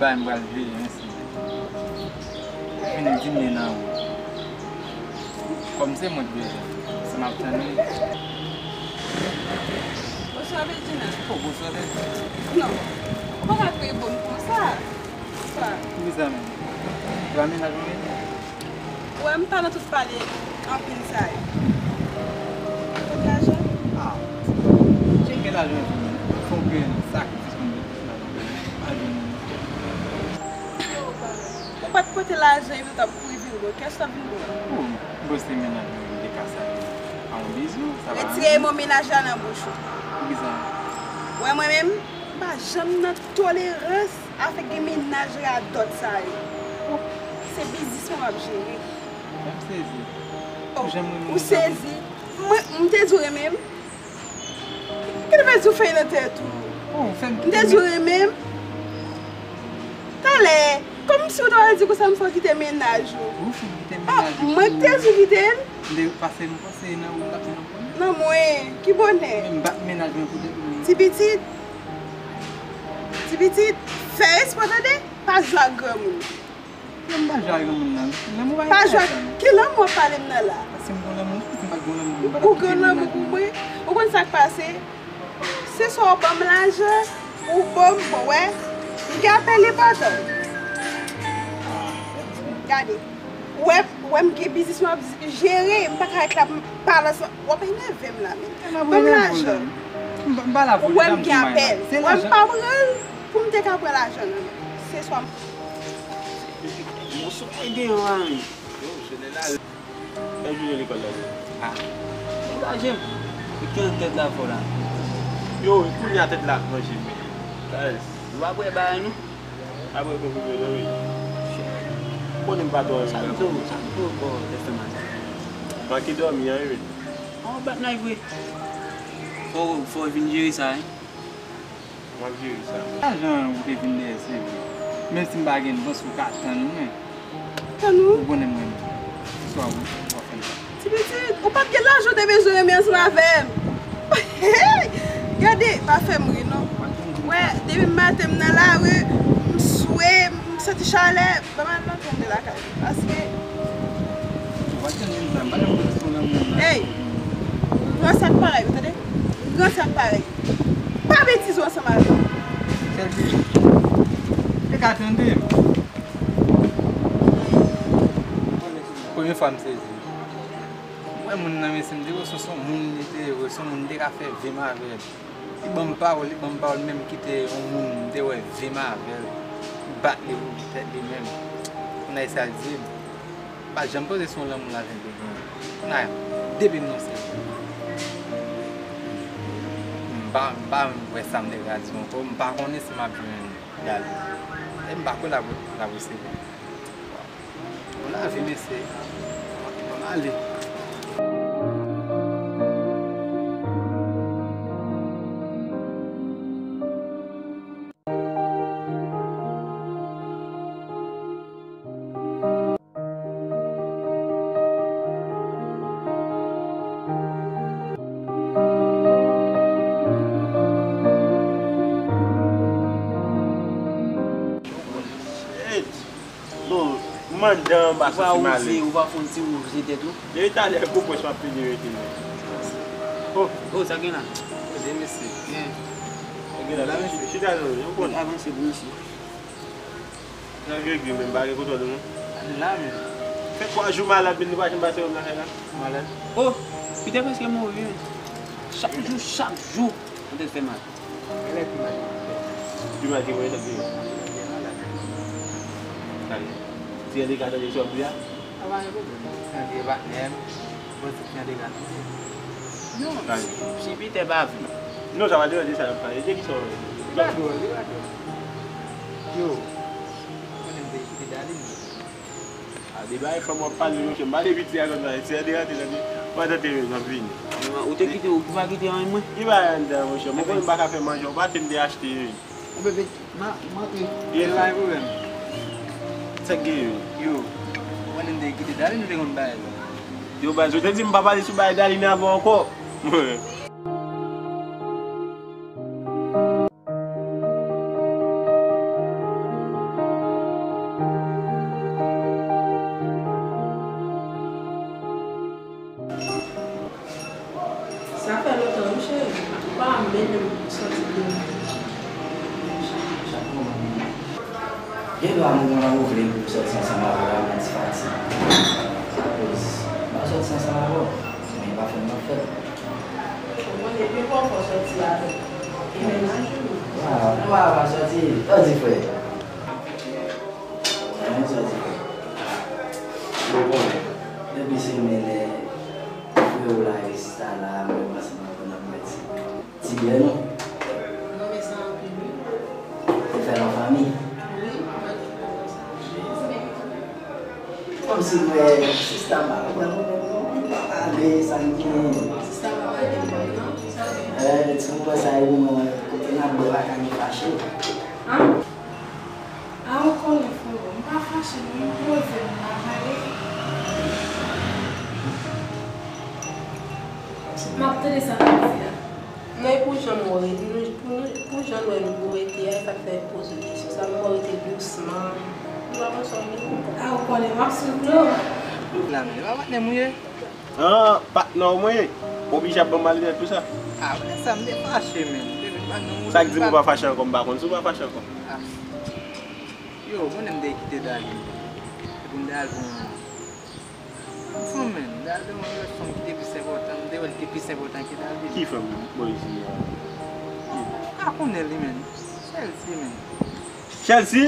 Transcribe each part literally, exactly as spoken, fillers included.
Bay m pral veye, mèsi. Vini di m li nan wout. Kòm se mwen k bezwen, se m ap tann li. Bonswa, Bedjina. Oh, bonswa, Bedjina. Non, ou pa ka trete m konsa. Bonswa. Poukisa menm? Ou pa mennaj mwen? Ou wè m pa nan tout pale anpil sa yo. Ou konn lajan? Ah, jan gen lajan tou, fò w gen sakrifis pou w gen lajan. Pa jwenn moun. Ou pa t pote lajan epi w t ap kouri vin bon. Kiyès w t ap vin bon? Oh, m panse mennaj mwen te ka salye. A yon bizou, sa pa anyen. Retire mo mennaj la nan bouch ou. Poukisa? Ou wè mwen menm, m pa janm nan tolerans avèk gen mennaj radòt sa yo. Se biznis mwen m ap jere. Fè m sezi. Oh, ou sezi? Mwen, m te di w renmen m? Ki te fè di w fèy nan tèt ou? Oh, fè m. M te di w renmen m? Talè, kòmsi w ta pral di konsa m fè w kite mennaj ou? Ou fè m kite mennaj ou? Ah, mwen ki te di w kite l? M te pase m panse nan wout la, se nan pwen. Nan mwen, ki bonè? Men m bat mennaj mwen pou tèt mwen. Ti pitit, ti pitit, fè respè tande, pa jwe ak granmoun. Mwen m pa jwe ak granmoun nan. Lanmou pa jwe ak sa, non. Ki lanmou w ap pale m nan la? Si m gon lanmou, si m pa t gon lanmou, m pa t ap kite mennaj mwen. Ou gon lanmou pou mwen? Ou konn sa k pase? Se swa w ban m lajan, ou ban m, bon, wè, m gen apèl enpòtan. Gade, ou wè, ou wè m gen biznis mwen ap jere, m pa ka ret la pou m pale ansanm. W ap enève m la, men. Ban m lajan. Ou wè m gen apèl. Ou wè m pa pran l pou m te ka pran lajan nan men. Se swa m Bonswa, ede yo a menm. Yo, jeneral. Lè jounen lekòl la, wi. Ah. Degaje m. E ki an tèt la fò la? Yo, e kounye a tèt la ranje, men. Guys. Nou pa prè bagay, non? Pa prè konfime, non, wi. Konnen m pa twò renmen. Sa m tou, sa m tou, bò, tèt fè mal. Manke dòmi, an, wi. An bat nan vre. Fò, fò w vin jere sa, wi. M ap jere sa. Lajan ou te vin dèyè, se vre. Menm si m pa gen bans, ou ka tann mwen. Tann ou? Ou konnen mwen. Swa ou, ou ap fè l. Ti pitit, ou pa t gen lajan ou te bezwen renmen ansanm avè m. Gade, pa fè m ri non. Wè, depi maten m nan lari, m swe, m santi chalè. Ban m al nan tande lakay li, paske. Ou pa t janm vin la, m pa t ap pran ti lanmou nan. Ey! Pran sa k parèy ou, tande? Pran sa k parèy. Pa betize w ansanm avè m. Sèl ti. Te ka tande m. Premye fwa m sezi. M wè moun nan, mesye, m te wè se, se yon moun li te ye vre, se yon moun m te ka fè vi m avè l. Li ban m pawòl, li ban m pawòl, menm kite yon moun m te wè vi m avè l, li bat li pou tèt li menm. Kounye a sa l di m, m pa janm panse se yon lanmou lajan te genyen. Kounye a, depi m nan sèl, m pa, m pa wè sa m te ka di ankò, m pa konnen si m ap jwenn Dali. E m pa kwè l ap, l ap resevwa. Bon, lavi, mesye. Bon, ale. Shit. Bon, m anndan anba soti m ale. Ou pa wouze, ou pa fè yon ti wouze tèt ou? Depi talè, pou pwès m ap plede rete, men. Oh. Oh, sa gen la? Kote mesye? Byen. Sa gen la, la, mesye. Chita, non, ou konn. Avanse pou mesye. Nan gregre menm, pa gen kontwòl ou non. Al la menm. Fè twa jou malad, men nou pa janm pase wè m nan kay la. Malad? Oh! Pita prèske mouri, wi. Chak jou, chak jou, mwen te fè mal. Genlè pi mal ke mwen. Pi mal ke mwen, sa vle. Byen malad. Tande. Ti André ka tande sa w ap di a? Sa pa gen pwoblèm. Ti André patnè m. Bon, se kiyè de gade. Non, si, si Pita pa vle. Non, sa pa devan de sa y ap pale. De ki sa w pale? Li pa dwòl, li pa dwòl. Yo, konnen m te kite Darline. A, de bagay fanm w ap pale, monchè. M pa te piti a konsa. Si a te rantre nan de, m pa tante men, m ap vini. Ou te kite, ou pa kite anyen mwen? Li pa anndan, monchè. Mwen konnen m pa ka fè manje, ou pa te m te achte, wi. Ou bebe, ma, m antre. Ye. Pa gen pwoblèm. Sa k gen yo? Yo, ou konnen m te kite Darline, nou te konn bagay sa. Yo, baz, ou te di m pa pale sou bagay Darline avan ankò. Sa fè lontan, wi, cheri. Ou pa mennen m soti demen. Chak moman, gen dwa moman ou vle pou soti ansanm avè w, men ti fatig. Akoz m pa soti ansanm avè w, men pa fè m nan fèt. Ou konnen, men pafwa w soti avè m. E menaj ou? Wa, wa, pa soti. Sa w di, frè? Sa w di, frè? Ou konnen. Depi se men lè frè w la e sista la, mwen panse mwen konn ap mèt. Ti byen non. Non, men sa anpil, wi. Te fè l an fanmi? Wi, mwen te fè l konsa. Jezi. Kòmsi mwen, sista pa wè mwen menm non, pa pale, sa n gen. Sista pa pale mwen non, sa gen. Eh, ti moman sa e moman kote n ap bwè pa ka gen fache. Ah? Ah, ou konnen, frero, m pa fache non, m poze m, m pa pale. M ap tande sa n ap di a. Non, e pou jan nou re-, nou, pou nou, pou jan nou wè nou rete a, e sa k fè m poze w kesyon sa, m wè w rete dousman. Nou pa konn sa w vin. Ah, ou konnen m ap swiv nou. La, men, e pa patnè m ou ye? Ah, patnè w mwen ye? Ou oblije ap ban m malèt pou sa? Ah, wè sa, m te fache, men. M te vin pa nou. Sa k di m ou pa fache ankò? M pa konn si w pa fache ankò. Ah. Yo, mwen menm m te kite Darline. Epi m te al pou yon fanm, men. M te al pou yon lòt fanm ki te plis enpòtan. M te wè l te plis enpòtan ke Darline. Ki fanm, Moïse, a? Ou ka konnen li, men. Chelsea, men. Chelsea?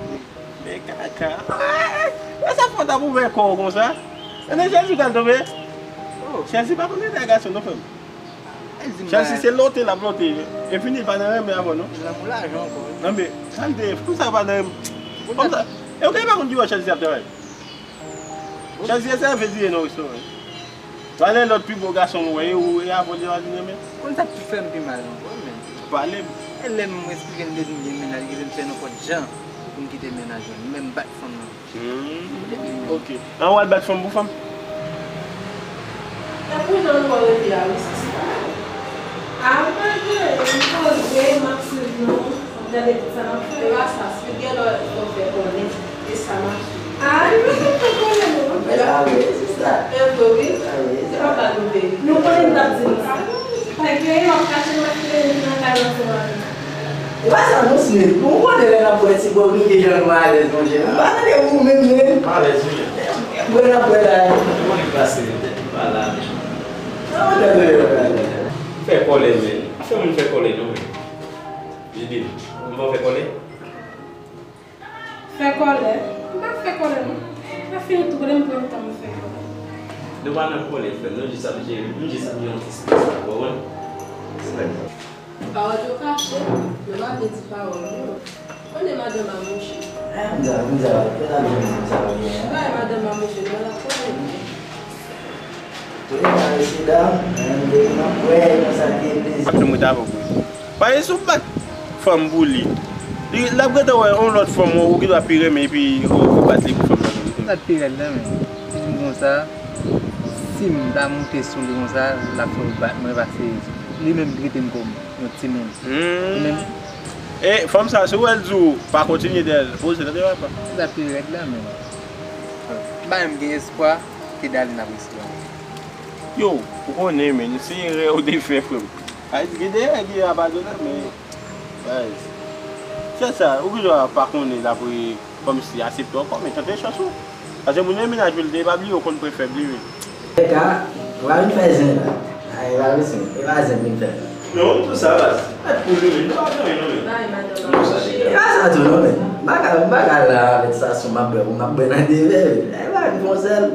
Wi. Men kaka. Ah, e sa fò t ap ouvè kò w konsa? E nan Chelsea w pral tonbe? Oh. Chelsea pa konn rete ak gason non, frè m. Chelsea se lote l ap lote. E fini, l pa nan renmen avè w non. Lanmou lajan ankò, wi. Non, men, kalite, pou sa pa nan renmen. Konsa, e ou pa konn ki bò Chelsea ap travay? Chelsea se sèvis li ye nan restoran. Pale lòt pi bo gason mwen, e ou, e avè w li pa vin renmen. Konn sa k tou fè m pi mal ankò, men. Pale m. E lè m esplike l m te di m gen mennaj, li vin fè nenpòt jan pou m kite mennaj mwen, menm bat fanm nan. Hmm, ok. An w al bat fanm pou fanm? E pou jan nou rete a, wi, sista. A, m pa gen, m poze, m ap swiv nou, m ap gade tout sa n ap fè. E pa sa, si gen lè fò fè konnen, e sa m ap swiv. A, nou pa t ap fè konnen, non. Men la, wi, sista. E vre, wi. A, wi, se pa blag nou te. Nou konnen m t ap di nou sa. Nèg yo, yo ap kache m ap file nan kay ansanm avè m. E pa sa non, Smith. Bon, ou konnen lè n ap bwè ti bò, nou gen jan nou alèz, monchè. M pa tande ou menm, men. M alèz, wi. Bwè n ap bwè la. Ou konnen pase, tèt li pa la, men. Sa mwen tande yo la. Fè kòlè, men. Pa fè moun fè kòlè, non, men. Jidil, ou pa fè kòlè? Fè kòlè? M pa fè kòlè, non. Lè fini tou, kote m pran tan m fè kòlè? Nou pa nan kòlè, frè m. Nou jis ap jere, nou jis ap jere yon ti stres la, ou konprann? Pawòl yo kache, yo pa vle di pawòl yo. Konnen madanm a mouche. Eh, m di, m di, yo t ap jwenn moun sa yo byen. Bay madanm a mouche, non, l ap konnen. Tou le ka, mesye dam, men m te konn ap wè, konsa ki gen plezi. Ap fè m ret avè w pou li. Paske si w bat fanm pou li, li, l ap gentan wè yon lòt fanm ou, ou ki dwa pi renmen, epi ou, ou bat li pou fanm nan. Sa t pi rèd la, men. Li di m konsa, si m ta moute sou li konsa, l ap fè w bat mwen, paske li menm li trete m kòm yon timoun. Hmm. Li menm. E fanm sa, si w wè l di w pa kontinye dèyè l, poze tande papa. Sa t pi rèd la, men. M pa menm gen espwa ke Darline ap resevwa. Yo, ou konnen, men, se erè ou te fè, frè m. Ay, gen de erè ki abandone, men, baz. Se sa, ou gen dwa pa konnen l ap re-, kòmsi aksepte w ankò, men tante chans ou. Paske moun nan mennaj li te, pa bliye, ou konn pwen fèb li, men. Lè ka, ou pa vin fè zen la. Ay, pa bezwen, e pa zen pou n fè. Non, tou sa, baz. Mèt pou li, men, nou pa janm, non, men. Bay madanm an manje. E pa sa tou, non, men. M pa ka, m pa ka la avèk sa sou m ap bwè, pou m ap bwè nan devè, men. E pa vin fè yon sèl.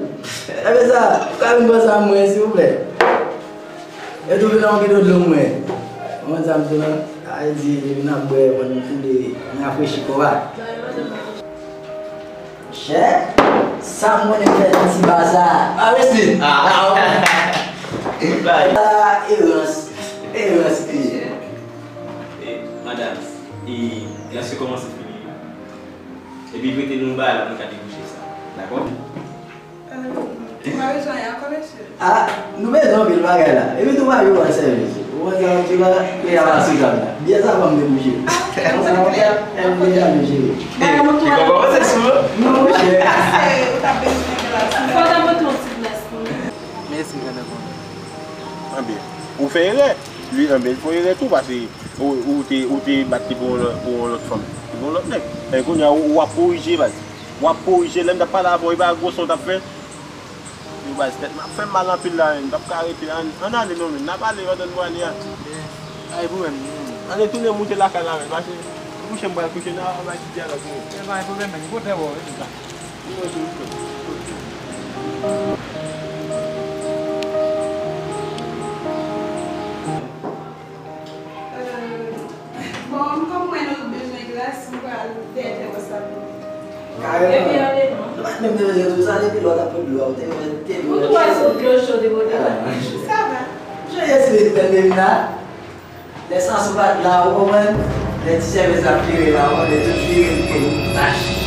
E men sa, ou ka vin panse a mwen, silvouplè. E tou vin nan yon bidon dlo mwen. Ou konn sa m di w la? Sa vle di, depi n ap bwè, mwen, m koule, m rafrechi kò a. Chè, sa m konnen fè nan ti ba sa. Ah, Wesley! Ah, ah, erans. Erans li ye. E, madanm, e, lè se kòmanse fini. Epi prete nou bagay la pou nou ka debouche sa. Dakò? Euh, ou pa bezwen anyen ankò, mesye? Ah, nou bezwen anpil bagay la. Epi tou pa yo ban sèvis. Ou konn sa m di la, e a pa sou tab la. Biyè sa ban m debouche. Ah, ok, ok. Konsa, ok. Bagay nou tou a. Li kòmanse sou mwen. Non, monchè. Ou t ap bezwen de la. Fò w ta pote yon ti glès pou nou. Mèsi, grann. Anpil. Ou fè erè. Li, anben, li fè erè tou, paske ou, ou te, ou te bat li pou yon lòt, pou yon lòt fanm. Pou yon lòt nèg. E kounye a, ou, w ap korije, baz. W ap korije, lè m t ap pale avè w, e pa gwo son w t ap fè. Yo, baz, tèt m ap fè m mal anpil la, menn. M p ap ka rete. Ann, ann ale non, menn. N ap ale pandan nou ale a. Ay, pou menm. Ann retounen moute lakay la, menn. Paske kouche m pral kouche nan bay ti dyalòg, menn. E pa gen pwoblèm, menn. Kote w, menn, sa? Bon, m konprann nou bezwen glas, m pral vètè wè sa pou nou. Karèman. Epi ale non. Nou pa t menm te bezwen tou sa, depi lò t ap pran dlo a, ou te wè, te dlo. Ou tou wè sou dlo cho de bòde la. Sa va. Joyeux Noël, Bèlmina. Lè Sansou pa t la, ou konprann? Lè ti chèvèz ap vire la, ou konprann? Lè tout vire, vire, vach.